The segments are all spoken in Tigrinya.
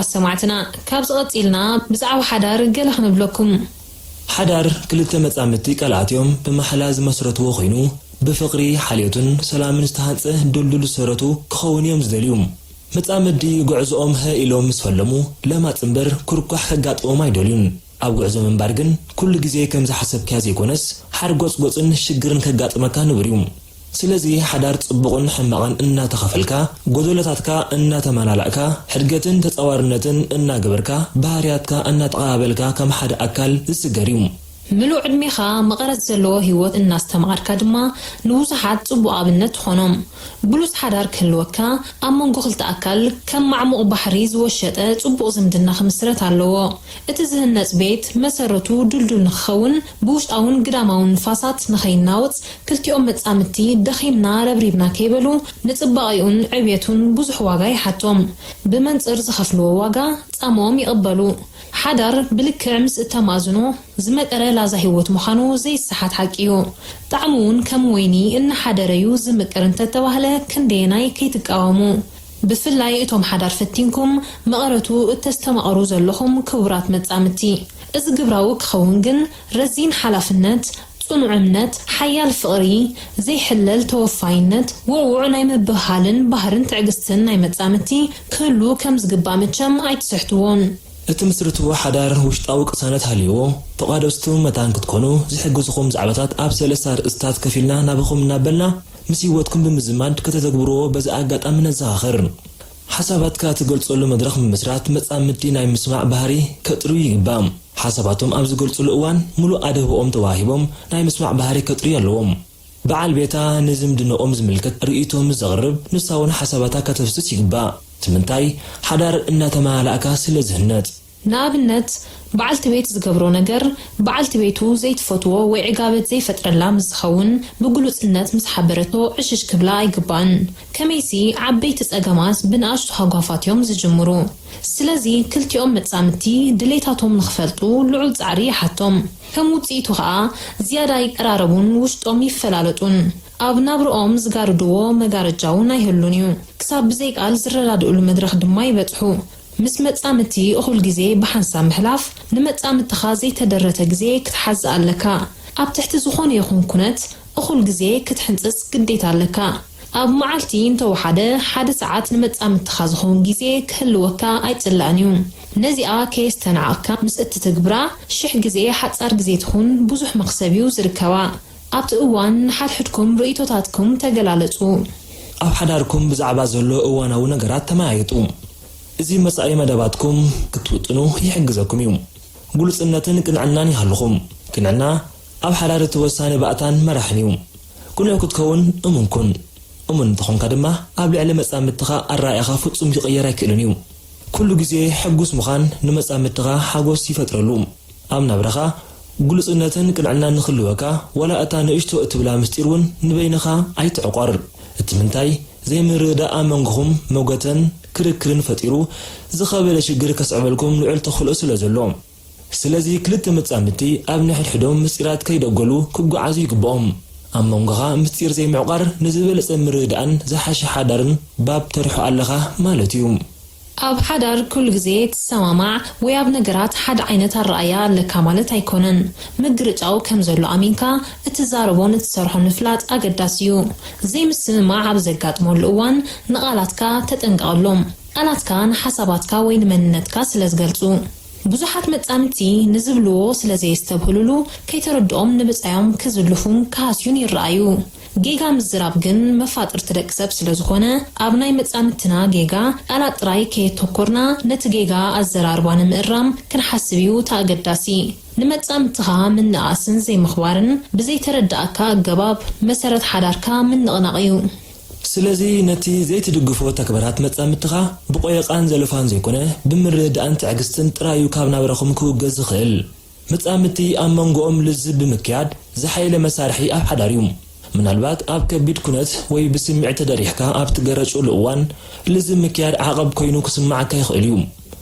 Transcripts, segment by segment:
ኣሰማዕትና፣ ካብዚ ቀጺልና ብዛዕባ ሓዳር ገለ ክንብለኩም። ሓዳር ክልተ መጻምድቲ ቃል ኣትዮም ብማሕላ ዝመስረትዎ ኮይኑ፣ ብፍቕሪ፣ ሓልዮትን ሰላምን ዝተሃንጸ ድልዱል ሰረቱ ክኸውን እዮም ዝደልዩ። መጻምድቲ ጉዕዞኦም ሀ ኢሎም ምስ ፈለሙ፣ ለማጽ እምበር ኩርኳሕ ከጋጥሞም ኣይደልዩን። ኣብ ጉዕዞ ምንባር ግን ኩሉ ግዜ ከም ዝሓሰብካዮ ዘይኮነስ፣ ሓርጎጽጎጽን ሽግርን ከጋጥመካ ንቡር እዩ። ስለዚ ሓዳር ጽቡቕን ሕማቕን እናተኸፈልካ፣ ጎደሎታትካ እናተመላላእካ፣ ሕድገትን ተጻዋርነትን እናገበርካ፣ ባህርያትካ እናተቐባበልካ ከም ሓደ ኣካል ዝስገር እዩ። ምሉእ ዕድሜኻ መቐረት ዘለዎ ህይወት እናስተማቐርካ ድማ ንብዙሓት ጽቡቕ ኣብነት ትኾኖም። ብሉጽ ሓዳር ክህልወካ ኣብ መንጎ ክልተ ኣካል ከም ማዕሙቕ ባሕሪ ዝወሸጠ ጽቡቕ ዝምድና ክምስረት ኣለዎ። እቲ ዝህነጽ ቤት መሰረቱ ድልዱል ንክኸውን ብውሽጣውን ግዳማውን ንፋሳት ንኸይናወጽ ክልቲኦም መጻምድቲ ደኺምና ረብሪብና ከይበሉ ንጽባቐኡን ዕብየቱን ብዙሕ ዋጋ ይሓቶም። ብመንጽር ዝኸፍልዎ ዋጋ ጻምኦም ይቕበሉ። ሓዳር ብልክዕ ምስ እተማእዝኖ ዝመቀረ ላዛ ህይወት ምዃኑ ዘይሰሓት ሓቂ እዩ። ጣዕሙ እውን ከም ወይኒ እናሓደረ እዩ ዝምቅር እንተተባህለ ክንደየናይ ከይትቃወሙ። ብፍላይ እቶም ሓዳር ፈቲንኩም መቐረቱ እተስተማቕሩ ዘለኹም ክቡራት መጻምድቲ። እዚ ግብራዊ ክኸውን ግን ረዚን ሓላፍነት፣ ጽኑዕ እምነት፣ ሓያል ፍቕሪ፣ ዘይሕለል ተወፋይነት፣ ውዕዉዕ ናይ ምብህሃልን ባህርን ትዕግስትን ናይ መጻምድቲ ክህሉ ከም ዝግባእ መቸም ኣይትስሕትዎን። እትምስርትዎ ሓዳር ውሽጣዊ ቅሳነት ሃልይዎ፣ ተቋደስቱ መታን ክትኮኑ ዝሕግዝኹም ዛዕባታት ኣብ ሰለስተ ኣርእስታት ከፊልና ናባኹም እናበልና፣ ምስ ህይወትኩም ብምዝማድ ከተተግብርዎ በዚ ኣጋጣሚ ነዘኻኽር። ሓሳባትካ ትገልጸሉ መድረኽ ምምስራት መጻምድቲ ናይ ምስማዕ ባህሪ ከጥርዩ ይግባእ። ሓሳባቶም ኣብ ዝገልጽሉ እዋን ምሉእ ኣደህቦኦም ተዋሂቦም ናይ ምስማዕ ባህሪ ከጥርዩ ኣለዎም። በዓል ቤታ ንዝምድንኦም ዝምልከት ርእይቶ ምስ ዘቕርብ፣ ንሳ እውን ሓሳባታ ከተፍስስ ይግባእ። እቲ ምንታይ፣ ሓዳር እናተመላላእካ ስለ ዝህነጽ። ንኣብነት፣ በዓልቲ ቤት ዝገብሮ ነገር በዓልቲ ቤቱ ዘይትፈትዎ ወይ ዕጋበት ዘይፈጥረላ ምስ ዝኸውን፣ ብግሉጽነት ምስ ሓበረቶ ዕሽሽ ክብላ ኣይግባእን። ከመይሲ፣ ዓበይቲ ጸገማት ብንኣሽቱ ሃጓፋት እዮም ዝጅምሩ። ስለዚ፣ ክልቲኦም መጻምድቲ ድሌታቶም ንኽፈልጡ ልዑል ጻዕሪ ይሓቶም። ከም ውጽኢቱ ኸኣ፣ ዝያዳ ይቀራረቡን ውሽጦም ይፈላለጡን። ኣብ ናብርኦም ዝጋርድዎ መጋረጃ እውን ኣይህሉን እዩ። ክሳብ ብዘይ ቃል ዝረዳድእሉ መድረኽ ድማ ይበጽሑ። ምስ መጻምድቲ እኹል ግዜ ብሓንሳብ ምሕላፍ፣ ንመጻምድትኻ ዘይተደረተ ግዜ ክትሓዝ ኣለካ። ኣብ ትሕቲ ዝኾነ ይኹን ኩነት እኹል ግዜ ክትሕንጽጽ ግዴታ ኣለካ። ኣብ መዓልቲ እንተወሓደ ሓደ ሰዓት ንመጻምድትኻ ዝኸውን ግዜ ክህልወካ ኣይጽላእን እዩ። ነዚኣ ከየስተናዓቕካ ምስ እትትግብራ፣ ሽሕ ግዜ ሓጻር ግዜ ትኹን ብዙሕ መኽሰብ እዩ ዝርከባ። ኣብቲ እዋን ንሓድሕድኩም ርእይቶታትኩም ተገላለጹ። ኣብ ሓዳርኩም ብዛዕባ ዘሎ እዋናዊ ነገራት ተመያየጡ። እዚ መጻኢ መደባትኩም ክትውጥኑ ይሕግዘኩም እዩ። ግሉጽነትን ቅንዕናን ይሃልኹም። ቅንዕና ኣብ ሓዳር እቲ ወሳኒ ባእታን መራሕን እዩ። ቅኑዕ ክትከውን እሙን ኩን። እሙን እንተኾንካ ድማ ኣብ ልዕሊ መጻምድትኻ ኣረኣእያኻ ፍጹም ክቕየር ኣይክእልን እዩ። ኩሉ ግዜ ሕጉስ ምዃን ንመጻምድትኻ ሓጎስ ይፈጥረሉ። ኣብ ናብራኻ ግሉጽነትን ቅንዕናን ንኽህልወካ፣ ዋላ እታ ንእሽቶ እትብላ ምስጢር እውን ንበይንኻ ኣይትዕቆር። እቲ ምንታይ፣ ዘይምርድዳእ ኣብ መንጎኹም መጎተን ክርክርን ፈጢሩ ዝኸበደ ሽግር ከስዕበልኩም ልዑል ተኽእሎ ስለ ዘሎ። ስለዚ ክልተ መጻምድቲ ኣብ ነሕድሕዶም ምስጢራት ከይደጎሉ ክጓዓዙ ይግብኦም። ኣብ መንጎኻ ምስጢር ዘይምዕቋር ንዝበለጸ ምርድዳእን ዝሓሸ ሓዳርን ባብ ተርሑ ኣለኻ ማለት እዩ። ኣብ ሓዳር ኩሉ ግዜ ትሰማማዕ ወይ ኣብ ነገራት ሓደ ዓይነት ኣረኣእያ ኣለካ ማለት ኣይኮነን። ምግርጫው ከም ዘሎ ኣሚንካ እትዛረቦን እትሰርሖን ምፍላጥ ኣገዳሲ እዩ። ዘይምስምማዕ ኣብ ዘጋጥመሉ እዋን ንቓላትካ ተጠንቀቐሎም። ቃላትካ ንሓሳባትካ ወይ ንመንነትካ ስለ ዝገልጹ። ብዙሓት መጻምድቲ ንዝብልዎ ስለ ዘየስተብህሉሉ ከይተረድኦም ንብጻዮም ክዝልፉን ክሃስዩን ይረኣዩ። ጌጋ ምዝራብ ግን መፋጥርቲ ደቂ ሰብ ስለ ዝኾነ፣ ኣብ ናይ መጻምድትና ጌጋ ቃላት ጥራይ ከየተኮርና፣ ነቲ ጌጋ ኣዘራርባ ንምእራም ክንሓስብ እዩ እቲ ኣገዳሲ። ንመጻምድትኻ ምንእኣስን ዘይምኽባርን ብዘይተረድኣካ ኣገባብ መሰረት ሓዳርካ ምንቕናቕ እዩ። ስለዚ ነቲ ዘይትድግፎ ተግባራት መጻምድትኻ ብቆየቓን ዘለፋን ዘይኮነ፣ ብምርድዳእን ትዕግስትን ጥራይ እዩ ካብ ናብራኹም ክውገዝ ዝኽእል። መጻምድቲ ኣብ መንጎኦም ልዝብ ብምክያድ ዝሓየለ መሳርሒ ኣብ ሓዳር እዩ። ምናልባት ኣብ ከቢድ ኩነት ወይ ብስምዒት ተደሪሕካ ኣብ ትገረጨሉ እዋን፣ ልዝብ ምክያድ ዓቐብ ኮይኑ ክስምዓካ ይኽእል እዩ።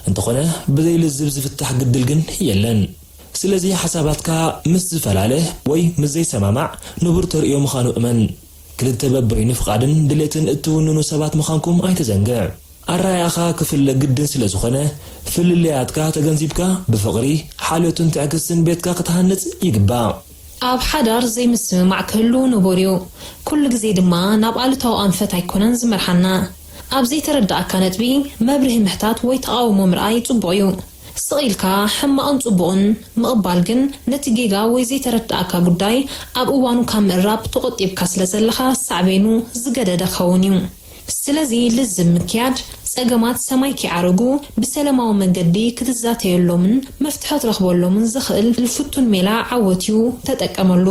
እንተኾነ፣ ብዘይ ልዝብ ዝፍታሕ ግድል ግን የለን። ስለዚ ሓሳባትካ ምስ ዝፈላለ ወይ ምስ ዘይሰማማዕ ንቡር ተርእዮ ምዃኑ እመን። ክልተ በበይኑ ፍቓድን ድሌትን እትውንኑ ሰባት ምዃንኩም ኣይትዘንግዕ። ኣረኣእያኻ ክፍለ ግድን ስለ ዝኾነ፣ ፍልልያትካ ተገንዚብካ ብፍቕሪ፣ ሓልዮትን ትዕግስትን ቤትካ ክትሃንጽ ይግባእ። ኣብ ሓዳር ዘይምስምማዕ ክህሉ ንቡር እዩ። ኩሉ ግዜ ድማ ናብ ኣሉታዊ ኣንፈት ኣይኮነን ዝመርሓና። ኣብ ዘይተረዳእካ ነጥቢ መብርሂ ምሕታት ወይ ተቓውሞ ምርኣይ ጽቡቕ እዩ። ስቕ ኢልካ ሕማቕን ጽቡቕን ምቕባል ግን ነቲ ጌጋ ወይ ዘይተረዳእካ ጉዳይ ኣብ እዋኑ ካብ ምእራብ ተቖጢብካ ስለ ዘለኻ ሳዕቤኑ ዝገደደ ክኸውን እዩ። ስለዚ ልዝብ ምክያድ፣ ጸገማት ሰማይ ከይዓረጉ ብሰለማዊ መንገዲ ክትዛተየሎምን መፍትሒ ክትረኽበሎምን ዘኽእል ፍቱን ሜላ ዓወት እዩ፣ ተጠቀመሉ።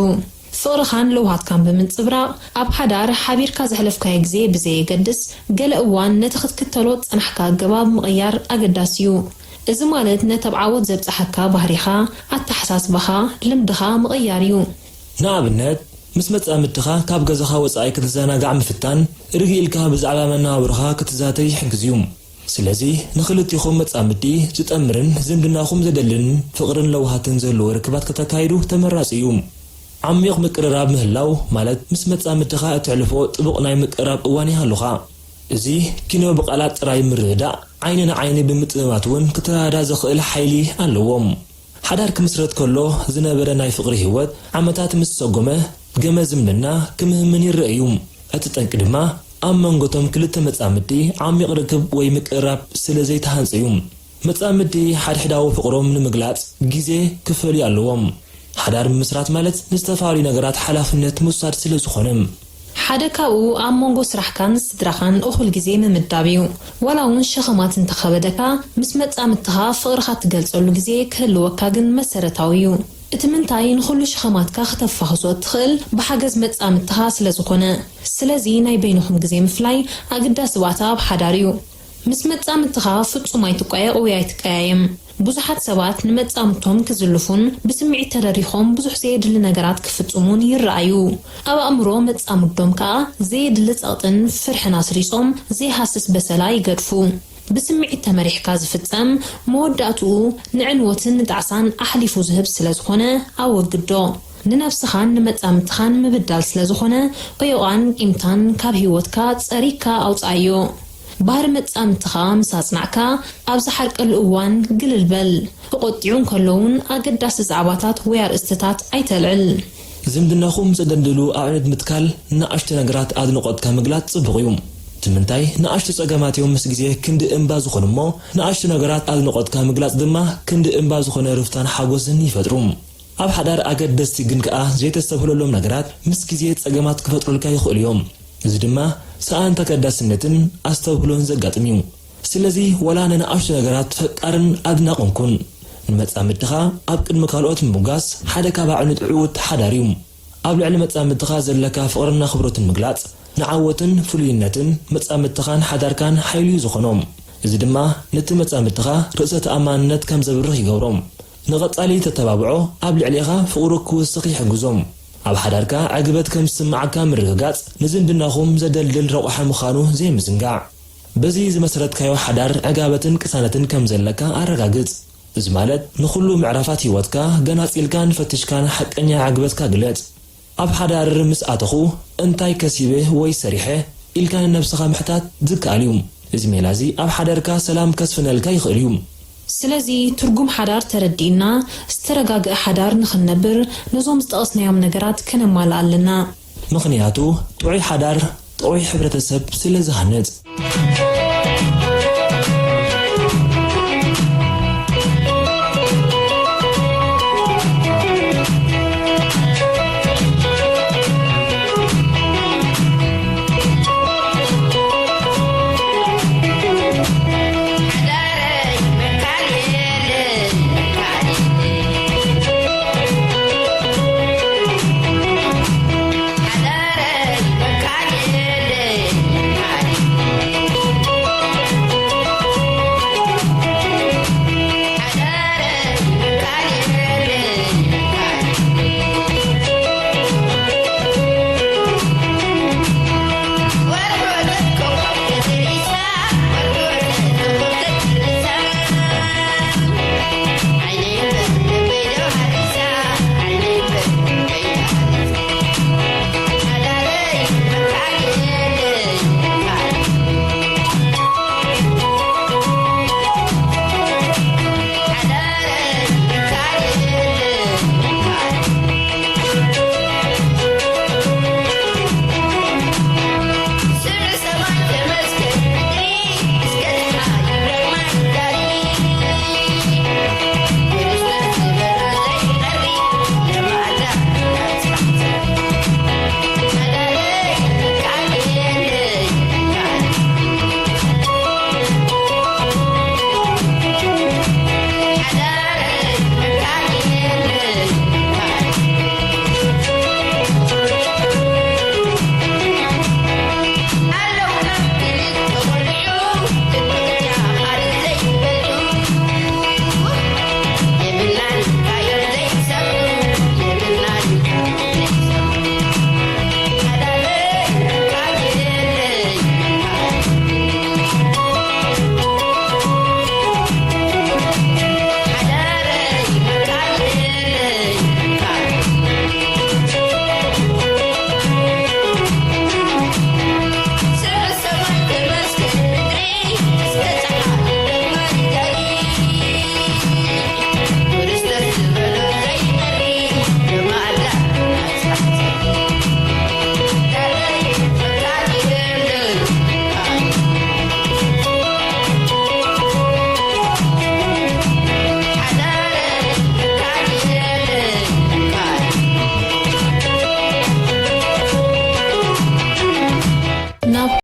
ፍቕርኻን ለውሃትካን ብምንጽብራቕ፣ ኣብ ሓዳር ሓቢርካ ዘሕለፍካዮ ግዜ ብዘየገድስ፣ ገለ እዋን ነቲ ክትክተሎ ዝጸናሕካ ኣገባብ ምቕያር ኣገዳሲ እዩ። እዚ ማለት ነቲ ኣብ ዓወት ዘብጽሓካ ባህሪኻ፣ ኣተሓሳስባኻ፣ ልምድኻ ምቕያር እዩ። ንኣብነት፣ ምስ መጻምድትኻ ካብ ገዛኻ ወጻኢ ክትዘናጋዕ ምፍታን፣ ርግእ ኢልካ ብዛዕባ መነባብሮኻ ክትዛተ ይሕግዝ እዩ። ስለዚ፣ ንኽልቲኹም መጻምድቲ ዝጠምርን ዝምድናኹም ዘደልን ፍቕርን ለውሃትን ዘለዎ ርክባት ከተካይዱ ተመራጺ እዩ። ዓሚቕ ምቅርራብ ምህላው ማለት፣ ምስ መጻምድትኻ እተሕልፎ ጥቡቕ ናይ ምቅርራብ እዋን ይሃሉኻ። እዚ ኪኖ ብቓላት ጥራይ ምርድዳእ፣ ዓይኒ ንዓይኒ ብምጥምማት እውን ክተረዳዳ ዘኽእል ሓይሊ ኣለዎም። ሓዳር ክምስረት ከሎ ዝነበረ ናይ ፍቕሪ ህይወት ዓመታት ምስ ሰጎመ፣ ገመ ዝምድና ክምህምን ይረአ እዩ። እቲ ጠንቂ ድማ ኣብ መንጎቶም ክልተ መጻምድቲ ዓሚቕ ርክብ ወይ ምቅርራብ ስለ ዘይተሃንጸ እዩ። መጻምድቲ ሓድሕዳዊ ፍቕሮም ንምግላጽ ግዜ ክፈልዩ ኣለዎም። ሓዳር ምምስራት ማለት ንዝተፈላለዩ ነገራት ሓላፍነት ምውሳድ ስለ ዝኾነ። ሓደ ካብኡ ኣብ መንጎ ስራሕካን ስድራኻን እኹል ግዜ ምምዳብ እዩ። ዋላ እውን ሸኸማት እንተኸበደካ፣ ምስ መጻምድትኻ ፍቕርኻ እትገልጸሉ ግዜ ክህልወካ ግን መሰረታዊ እዩ። እቲ ምንታይ ንኹሉ ሸኸማትካ ክተፋኽሶ እትኽእል ብሓገዝ መጻምድትኻ ስለ ዝኾነ። ስለዚ ናይ በይንኹም ግዜ ምፍላይ ኣገዳሲ ባእታ ኣብ ሓዳር እዩ። ምስ መጻምድትኻ ፍጹም ኣይትቋየቕ ወይ ኣይትቀያየም። ብዙሓት ሰባት ንመጻምድቶም ክዝልፉን ብስምዒት ተደሪኾም ብዙሕ ዘየድሊ ነገራት ክፍጽሙን ይረኣዩ። ኣብ ኣእምሮ መጻምዶም ከኣ ዘየድሊ ጸቕጥን ፍርሕን ኣስሪጾም ዘይሃስስ በሰላ ይገድፉ። ብስምዒት ተመሪሕካ ዝፍጸም መወዳእትኡ ንዕንወትን ንጣዕሳን ኣሕሊፉ ዝህብ ስለ ዝኾነ ኣወግዶ። ንነብስኻን ንመጻምድትኻን ምብዳል ስለ ዝኾነ፣ ዕዮቓን ቂምታን ካብ ህይወትካ ጸሪግካ ኣውጽኣዮ። ባህሪ መጻምድትኻ ምስ ኣጽናዕካ፣ ኣብ ዝሓርቀሉ እዋን ግልል በል። ተቖጢዑ እንከሎ እውን ኣገዳሲ ዛዕባታት ወይ ኣርእስትታት ኣይተልዕል። ዝምድናኹም ዘደልድሉ ኣዕኑድ ምትካል፣ ንኣሽቱ ነገራት ኣድንቖትካ ምግላጽ ጽቡቕ እዩ። እቲ ምንታይ፣ ንኣሽቱ ጸገማት እዮም ምስ ግዜ ክንዲ እምባ ዝኾኑ እሞ፣ ንኣሽቱ ነገራት ኣድንቖትካ ምግላጽ ድማ ክንዲ እምባ ዝኾነ ርፍታን ሓጎስን ይፈጥሩ። ኣብ ሓዳር ኣገደስቲ ግን ከኣ ዘይተስተብህለሎም ነገራት ምስ ግዜ ጸገማት ክፈጥሩልካ ይኽእሉ እዮም። እዚ ድማ ሰኣን ተገዳስነትን ኣስተብህሎን ዘጋጥም እዩ። ስለዚ፣ ዋላ ንንኣሽቱ ነገራት ፈቃርን ኣድናቕን ኩን። ንመጻምድትኻ ኣብ ቅድሚ ካልኦት ምምጓስ ሓደ ካብ ኣዕኑድ ዕዉት ሓዳር እዩ። ኣብ ልዕሊ መጻምድትኻ ዘለካ ፍቕርን ኣኽብሮትን ምግላጽ፣ ንዓወትን ፍሉይነትን መጻምድትኻን ሓዳርካን ሓይሊ እዩ ዝኾኖም። እዚ ድማ ነቲ መጻምድትኻ ርእሰ ተኣማንነት ከም ዘብርኽ ይገብሮም። ንቐጻሊ ተተባብዖ ኣብ ልዕሌኻ ፍቕሩ ክውስኽ ይሕግዞም። ኣብ ሓዳርካ ዕግበት ከም ዝስምዓካ ምርግጋጽ ንዝምድናኹም ዘደልድል ረቑሓ ምዃኑ ዘይምዝንጋዕ። በዚ ዝመሰረትካዮ ሓዳር ዕጋበትን ቅሳነትን ከም ዘለካ ኣረጋግጽ። እዚ ማለት ንኹሉ ምዕራፋት ህይወትካ ገናጺልካን ፈቲሽካን ሓቀኛ ዕግበትካ ግለጽ። ኣብ ሓዳር ምስ ኣተኹ እንታይ ከሲበ ወይ ሰሪሐ ኢልካ ንነብስኻ ምሕታት ዝከኣል እዩ። እዚ ሜላ እዚ ኣብ ሓዳርካ ሰላም ከስፍነልካ ይኽእል እዩ። ስለዚ ትርጉም ሓዳር ተረዲእና ዝተረጋግአ ሓዳር ንኽንነብር ነዞም ዝጠቐስናዮም ነገራት ከነማልእ ኣለና። ምኽንያቱ ጥዑይ ሓዳር ጥዑይ ሕብረተሰብ ስለ ዝሃንጽ።